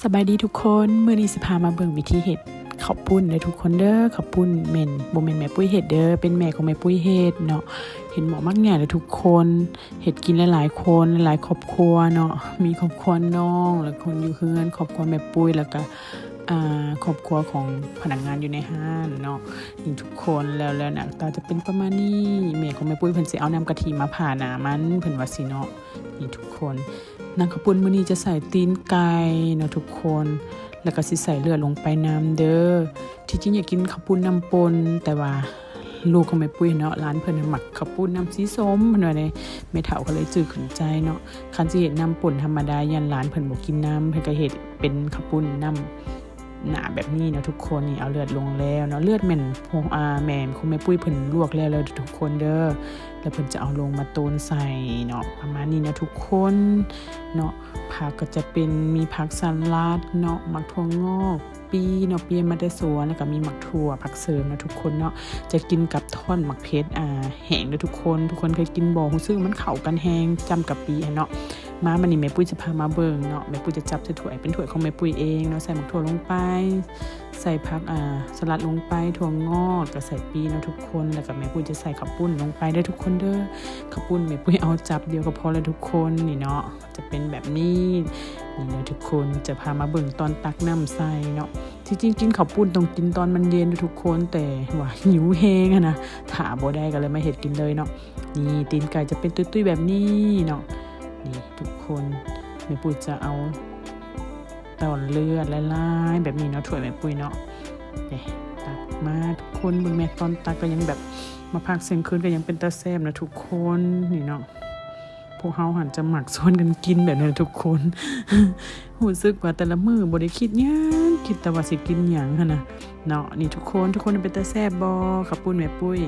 ສະບາຍດີທຸກຄົນ, ມື້ນີ້ຊິພາມາເບິ່ງວິທີເຮັດເຂົ້າປຸ້ນເດີທຸກຄົນເດີ. ເຂົ້າປຸ້ນແມ່ນ ບໍ່ແມ່ນແມ່ປຸ້ຍເຮັດເດີ, ເປັນແມ່ຂອງແມ່ປຸ້ຍເຮັດເນາະ. ເຮັດໝໍ້ໝາກໃຫຍ່ເດີທຸກຄົນ, ເຮັດກິນຫຼາຍໆຄົນ, ຫຼາຍໆຄອບຄົວເນາະ, ມີຄອບຄົວນ້ອງ ແລະ ຄົນຢູ່ເຮືອນ, ຄອບຄົວແມ່ປຸ້ຍ ແລ້ວກະ ອ່າ ຄອບຄົວຂອງພະນັກງານຢູ່ໃນຮ້ານເນາະ. ນີ້ທຸກຄົນ, ແລ້ວ ແລ້ວໜ້າຕາຈະເປັນປະມານນີ້. ແມ່ຂອງແມ່ປຸ້ຍເພິ່ນຊິເອົານ້ຳກະທິມາຜ່າໜ້າມັນ, ເພິ່ນວ່າຊີ້ເນາະ. ນີ້ທຸກຄົນ, ນ້ຳເຂົ້າປຸ້ນມື້ນີ້ຈະໃສ່ຕີນໄກ່ເນາະທຸກຄົນ, ແລ້ວກໍຊິໃສ່ເລືອດລົງໄປນຳເດີ. ທີ່ຈິງຢາກກິນເຂົ້າປຸ້ນນ້ຳປົ່ນ, ແຕ່ວ່າລູກຂອງແມ່ປຸ້ຍເນາະ, ຫຼານເພິ່ນມັກເຂົ້າປຸ້ນນ້ຳສີສົ້ມ, ເພິ່ນວ່າເດ້. ແມ່ເຖົ້າກໍເລີຍຈື່ຂຶ້ນໃຈເນາະ, ຄັນຊິເຮັດນ້ຳປົ່ນທຳມະດາ ຢ້ານຫຼານເພິ່ນບໍ່ກິນນ້ຳ, ເພິ່ນກໍເຮັດເປັນເຂົ້າປຸ້ນນ້ຳ ໜ້າແບບນີ້ເນາະທຸກຄົນ. ນີ້ເອົາເລືອດລົງແລ້ວເນາະ, ເລືອດແມ່ນພວກ ອ່າ ແມ່ຂອງແມ່ປຸ້ຍເພິ່ນລວກແລ້ວ ແລ້ວທຸກຄົນເດີ. ແລ້ວເພິ່ນຈະເອົາລົງມາໂຕນໃສ່ເນາະ, ປະມານນີ້ເນາະທຸກຄົນເນາະ. ຜັກກໍຈະເປັນ ມີຜັກສະຫຼັດເນາະ, ໝາກຖົ່ວງອກ, ປີເນາະ, ປີມາແຕ່ສວນ, ແລ້ວກໍມີໝາກຖົ່ວ, ຜັກເສີມເນາະທຸກຄົນເນາະ. ຈະກິນກັບທອດໝາກເຜັດ ອ່າ ແຫ້ງເດີທຸກຄົນ. ທຸກຄົນເຄີຍກິນບໍ່? ຮູ້ສຶກມັນເຂົ້າກັນແຮງ, ຈ້ຳກະປິຫັ້ນເນາະ. ມາ ບາດນີ້ແມ່ປຸ້ຍຈະພາມາເບິ່ງເນາະ, ແມ່ປຸ້ຍຈະຈັບໃສ່ຖ້ວຍ ເປັນຖ້ວຍຂອງແມ່ປຸ້ຍເອງເນາະ. ໃສ່ໝາກຖົ່ວລົງໄປ, ໃສ່ຜັກ ອ່າ ສະຫຼັດລົງໄປ, ຖົ່ວງອກ, ແລ້ວກໍໃສ່ປີເນາະທຸກຄົນ. ແລ້ວກໍແມ່ປຸ້ຍຈະໃສ່ເຂົ້າປຸ້ນລົງໄປເດີທຸກຄົນເດີ. ເຂົ້າປຸ້ນແມ່ປຸ້ຍເອົາຈັບດຽວກໍພໍແລ້ວທຸກຄົນ. ນີ້ເນາະ ຈະເປັນແບບນີ້. ນີ້ເນາະທຸກຄົນ, ຈະພາມາເບິ່ງຕອນຕັກນ້ຳໃສ່ເນາະ. ທີ່ຈິງກິນເຂົ້າປຸ້ນຕ້ອງກິນຕອນມັນເຢັນເດີທຸກຄົນ, ແຕ່ວ່າຫິວແຮງຫັ້ນນະ, ຖ້າບໍ່ໄດ້ກໍເລີຍມາເຮັດກິນເລີຍເນາະ. ນີ້ ຕີນໄກ່ຈະເປັນຕຸ້ຍໆແບບນີ້ເນາະ. ນີ້ທຸກຄົນ, ແມ່ປຸ້ຍຈະເອົາຕອນເລືອດຫຼາຍໆແບບນີ້ເນາະ, ຖ້ວຍແມ່ປຸ້ຍເນາະ. ນີ້ ຕັກມາທຸກຄົນ, ເບິ່ງແມ່ ຕອນຕັກກໍຍັງແບບ ມາພັກທ່ຽງຄືນກໍຍັງເປັນຕາແຊບນະທຸກຄົນ. ນີ້ເນາະ, ພວກເຮົາຫັ້ນຈະມັກຊວນກັນກິນແບບນີ້ນະທຸກຄົນ. ຮູ້ສຶກວ່າແຕ່ລະມື້ບໍ່ໄດ້ຄິດຫຍັງ, ຄິດແຕ່ວ່າຊິກິນຫຍັງຫັ້ນນະເນາະ. ນີ້ທຸກຄົນ, ທຸກຄົນເປັນຕາແຊບບໍ່ ເຂົ້າປຸ້ນແມ່ປຸ້ຍ?